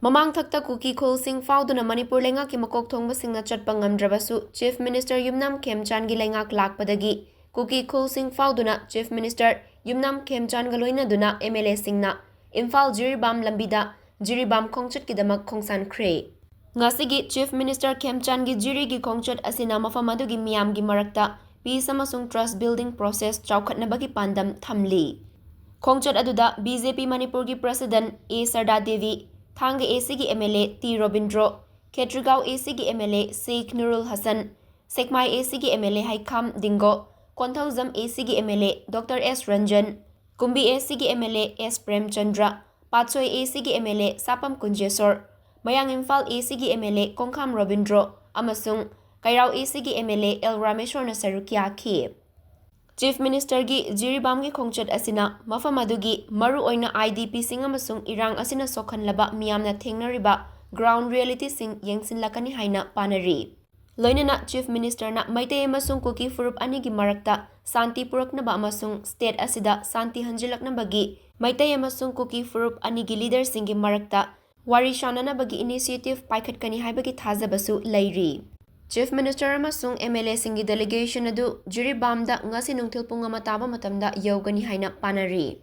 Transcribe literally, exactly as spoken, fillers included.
ꯃꯃꯥꯡꯊꯛꯇ ꯀꯨꯀꯤ ꯈꯨꯜꯁꯤꯡ ꯐꯥꯎꯗꯨꯅ ꯃꯅꯤꯄꯨꯔ ꯂꯩꯉꯥꯛꯀꯤ ꯃꯀꯣꯛ ꯊꯣꯡꯕꯁꯤꯡꯅ ꯆꯠꯄ ꯉꯝꯗ꯭ꯔꯕꯁꯨ, Chief Minister ꯌꯨꯝꯅꯥꯝ ꯈꯦꯝꯆꯥꯟꯒꯤ ꯂꯩꯉꯥꯛ ꯂꯥꯛꯄꯗꯒꯤ ꯀꯨꯀꯤ ꯈꯨꯜꯁꯤꯡ ꯐꯥꯎꯗꯨꯅ Chief Minister ꯌꯨꯝꯅꯥꯝ ꯈꯦꯝꯆꯥꯟꯒ ꯂꯣꯏꯅꯗꯨꯅ M L A ꯁꯤꯡꯅ ꯏꯝꯐꯥꯜ ꯖꯤꯔꯤꯕꯥꯝ ꯂꯝꯕꯤꯗ ꯖꯤꯔꯤꯕꯥꯝ ꯈꯣꯡꯆꯠꯀꯤꯗꯃꯛ ꯈꯣꯡꯁꯥꯟꯈ꯭ꯔꯦ꯫ ꯉꯁꯤꯒꯤ Chief Minister ꯈꯦꯝꯆꯥꯟꯒꯤ ꯖꯤꯔꯤꯒꯤ ꯈꯣꯡꯆꯠ ꯑꯁꯤꯅ ꯃꯐꯝ ꯑꯗꯨꯒꯤ ꯃꯤꯌꯥꯝꯒꯤ ꯃꯔꯛꯇ peace ꯑꯃꯁꯨꯡ trust building process ꯆꯥꯎꯈꯠꯅꯕꯒꯤ ꯄꯥꯟꯗꯝ ꯊꯝꯂꯤ꯫ ꯈꯣꯡꯆꯠ ꯑꯗꯨꯗ B J P ꯃꯅꯤꯄꯨꯔꯒꯤ President A ꯁꯔꯗꯥ ꯗꯦꯕꯤ, ꯊꯥꯡꯒ A Cꯒꯤ M L A T Robindro, Khetrigao A Cꯒꯤ M L A Sheikh ꯅꯨꯔꯨꯜ Hasan, Sekmai A Cꯒꯤ M L A ꯍꯩꯈꯥꯝ ꯗꯤꯡꯒꯣ, Konthoujam A Cꯒꯤ M L A Doctor S Ranjan, ꯀꯨꯝꯕꯤ A Cꯒꯤ M L A S Premchandra, Patsoi A Cꯒꯤ M L A ꯁꯥꯄꯝ ꯀꯨꯟꯖꯦꯁꯣꯔ, ꯃꯌꯥꯡ Imphal A Cꯒꯤ M L A ꯀꯣꯡꯈꯥꯝ Robindro ꯑꯃꯁꯨꯡ ꯀꯩꯔꯥꯎ A Cꯒꯤ M L A L ꯔꯥꯃꯦꯁꯣꯔꯅ ꯁꯔꯨꯛ ꯌꯥꯈꯤ꯫ Chief Ministerꯒꯤ ꯖꯤꯔꯤꯕꯥꯝꯒꯤ ꯈꯣꯡꯆꯠ ꯑꯁꯤꯅ ꯃꯐꯝ ꯑꯗꯨꯒꯤ ꯃꯔꯨꯑꯣꯏꯅ I D Pꯁꯤꯡ ꯑꯃꯁꯨꯡ ꯏꯔꯥꯡ ꯑꯁꯤꯅ ꯁꯣꯛꯍꯜꯂꯕ ꯃꯤꯌꯥꯝꯅ ꯊꯦꯡꯅꯔꯤꯕ ground realityꯁꯤꯡ ꯌꯦꯡꯁꯤꯜꯂꯛꯀꯅꯤ ꯍꯥꯏꯅ ꯄꯥꯅꯔꯤ꯫ ꯂꯣꯏꯅꯅ Chief Ministerꯅ ꯃꯩꯇꯩ ꯑꯃꯁꯨꯡ ꯀꯨꯀꯤ ꯐꯨꯔꯨꯞ ꯑꯅꯤꯒꯤ ꯃꯔꯛꯇ ꯁꯥꯟꯇꯤ ꯄꯨꯔꯛꯅꯕ ꯑꯃꯁꯨꯡ state ꯑꯁꯤꯗ ꯁꯥꯟꯇꯤ ꯍꯟꯖꯤꯜꯂꯛꯅꯕꯒꯤ ꯃꯩꯇꯩ ꯑꯃꯁꯨꯡ ꯀꯨꯀꯤ ꯐꯨꯔꯨꯞ ꯑꯅꯤꯒꯤ leaderꯁꯤꯡꯒꯤ ꯃꯔꯛꯇ ꯋꯥꯔꯤ ꯁꯥꯅꯅꯕꯒꯤ initiative ꯄꯥꯏꯈꯠꯀꯅꯤ ꯍꯥꯏꯕꯒꯤ ꯊꯥꯖꯕꯁꯨ ꯂꯩꯔꯤ꯫ Chief Minister ꯑꯃꯁꯨꯡ M L Aꯁꯤꯡꯒꯤ delegation ꯑꯗꯨ ꯖꯤꯔꯤꯕꯥꯝꯗ ꯉꯁꯤ ꯅꯨꯡꯊꯤꯜ ꯄꯨꯡ ꯑꯃ ꯇꯥꯕ ꯃꯇꯝꯗ ꯌꯧꯒꯅꯤ ꯍꯥꯏꯅ ꯄꯥꯅꯔꯤ꯫